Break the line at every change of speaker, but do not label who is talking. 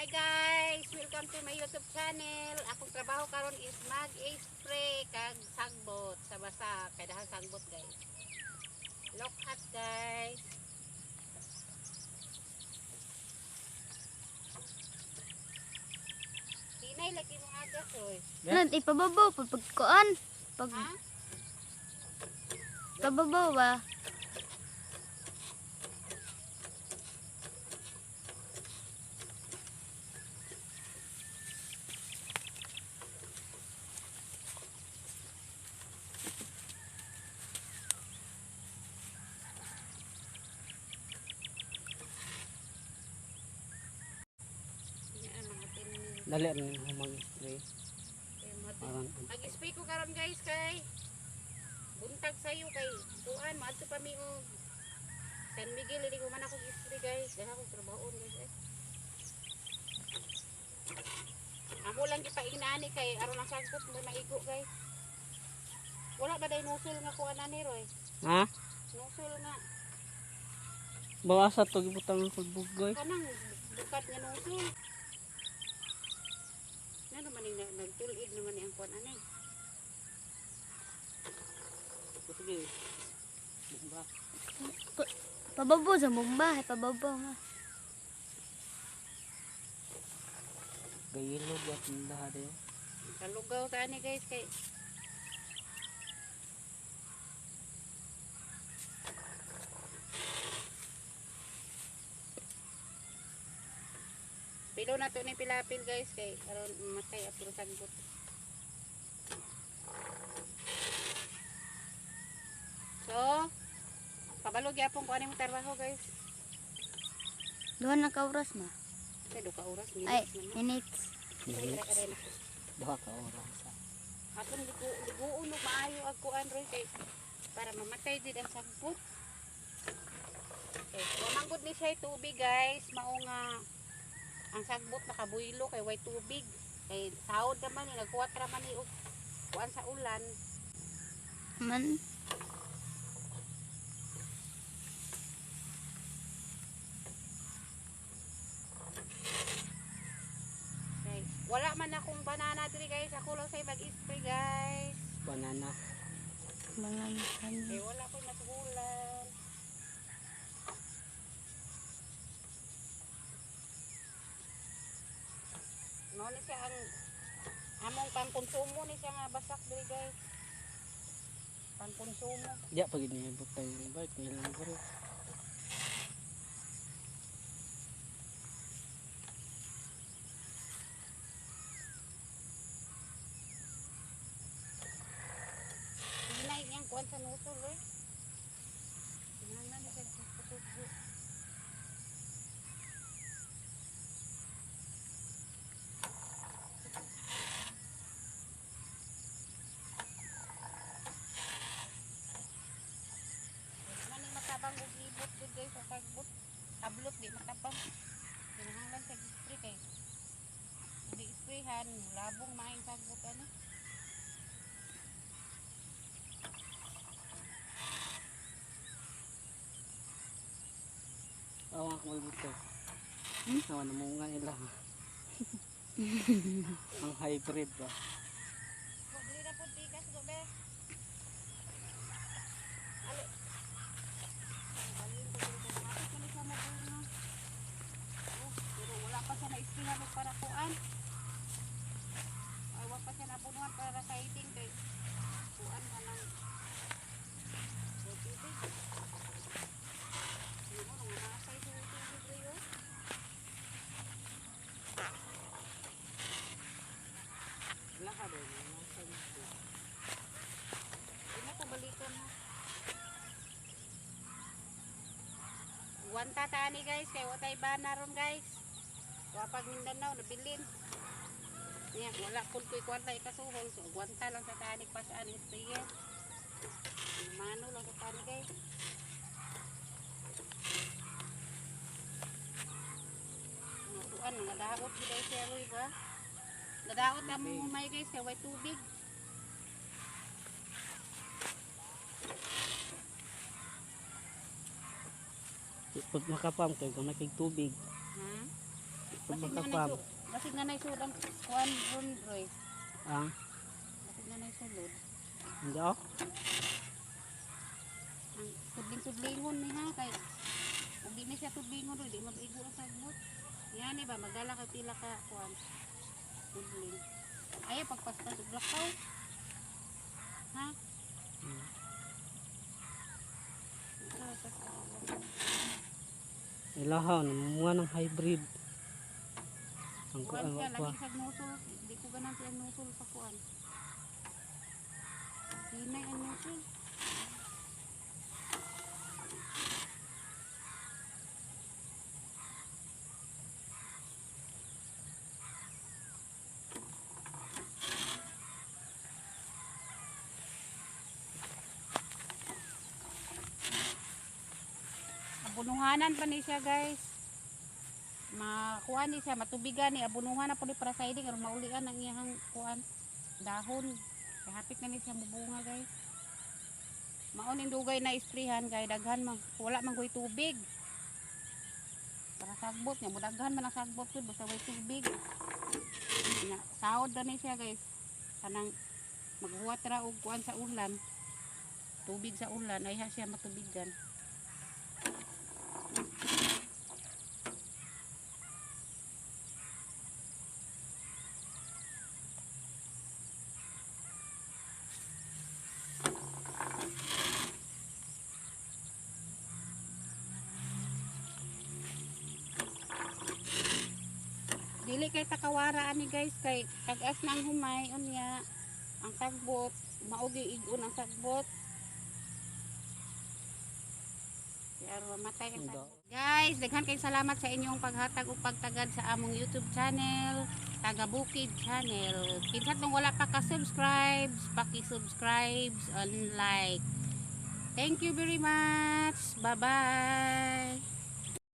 Hi guys! Welcome to my YouTube channel. Akong trabaho karon is mag-spray kag sagbot sa basa. Kay dahan sagbot, guys. Look at, guys. Hinay lagi mong agas, oy.
Ano, ipababaw pa pagkuan. Pag
Ha?
Pababaw ba?
Yan ang mga 10 minutes.
Dali rin ako mag-spray.
Kaya mga
Parang
Mag-spray ko karon, guys, kay buntag sayo kay kuan maadto pa mi og San Miguel. Hindi ko man ako spray, guys, dahil akong trabahoon, guys, eh. Ako lang gipainani kay aron ang sagbot mo maigo, guys. Wala ba day nozzle nga kuan ani, Roy?
Ha?
Nozzle nga.
Bawasa to gibutang ang kulbog, goy.
Kanang bukat nga nozzle. Ngano man ning nagtul-id naman ni ang kuan ani?
Sige. Bumba.
Pababaw sa mumba, pababaw nga.
Gayilog at lahat eh.
Kalugaw ta ani, guys, kay pilo na to ni pilapil, guys, kay aron matay atong sagbot. So, kabalo gyapon ko ani mo trabaho, guys.
Duha na ka oras ma.
Kay do ka oras
Ay,
minutes man na.
minutes.
Minutes. Duha ka oras.
Atong ligo liguon og maayo ag kuan, Roy, kay para mamatay jud ang sagbot. Okay, wa man gud ni siya tubig, guys, mao nga ang sagbot nakabuylo kay way tubig. Kay sahod naman ni nagkuwat ra man ni og kuan sa ulan.
Man,
Kay wala man akong banana diri, guys, ako lang say mag-spray, guys.
Banana.
Mga
Kay wala koy masuhulan. Mao ni siya ang among pangkonsumo ni siya nga basak diri, guys. Pangkonsumo.
Diya pag inibutang yung bike. Nilang ko rin.
Hinay niyang kuan sa nusol eh. Kinahanglan ni siya kusog. Mani matabang og ibot jud, guys, sa sagbot. Tablot di matabang. Kinahanglan sa spray kay di sprayhan labong maayong sagbot ano.
Awa ako magbutang.
Hmm?
Awa namunga nila. Ang hybrid ba?
Go, dili na pud tikas go be. Ali. Balin ko dili ko hapit man siya mabunga. Oh, pero wala pa siya na-sprayhan og para kuan. Ay, wa pa siya napunuhan para sa siding kay kuan ka ng tubig. Yun mo, nangangasay sa tubig rin, oh.
Wala ka ba?
Di na ko balikan ha. Guwanta tani, guys, kay watay bana ron, guys. Wa pag Mindanao nabilin. Niya wala pud koy kwarta ikasuhol, so guwanta lang sa tani pa sa aning sprayer. Mano lang sa tani, guys. Mga kuan, mga daot gid ay siya, Roy, ba? Nadaot na mo humay, guys, kay way tubig.
Pag makapam kay gamay kay tubig.
Ha? Basig na
Pagkakam.
Basig na nay sulod ang kuan ron, Roy.
Ah,
Basig na nay sulod.
hindi oh.
Ang tudling-tudlingon ni ha kay ug di ni siya tudlingon, Roy, di mabaigo ang sagbot. Yan eh ba magala kay pila ka kuan. Tudling. Ay pagpaspas og lakaw. Ha? Ah, paspas og lakaw.
Ilaha, namunga ng hybrid. Ang
Kuan
kuan
siya
pa.
lagi sa nusol, di ko ganan siya nusol sa kuan. Hinay ang nusol. Abunuhanan pa ni siya, guys. Makuha ni siya, matubigan ni, abunuhan na po ni para sa iding aron maulian ang iyang kuan dahon. Kay hapit na ni siya mubunga, guys. Maon ning dugay na isprehan kay daghan man wala man koy tubig. Para sagbot niya, mudaghan man ang sagbot gud basta way tubig. Nya saod na ni siya, guys. Kanang maghuwat ra og kuan sa ulan. Tubig sa ulan ay ha siya matubigan. Dili kay takawara ani, guys, kay tag-as na ang humay unya ang sagbot maugi igon ang sagbot. Kaya mamatay ang
Hindi.
sagbot. Guys, daghan kayong salamat sa inyong paghatag ug pagtagad sa among YouTube channel, Taga Bukid Channel. Kinsa tong wala pa ka-subscribe, paki-subscribe and like. Thank you very much. Bye-bye.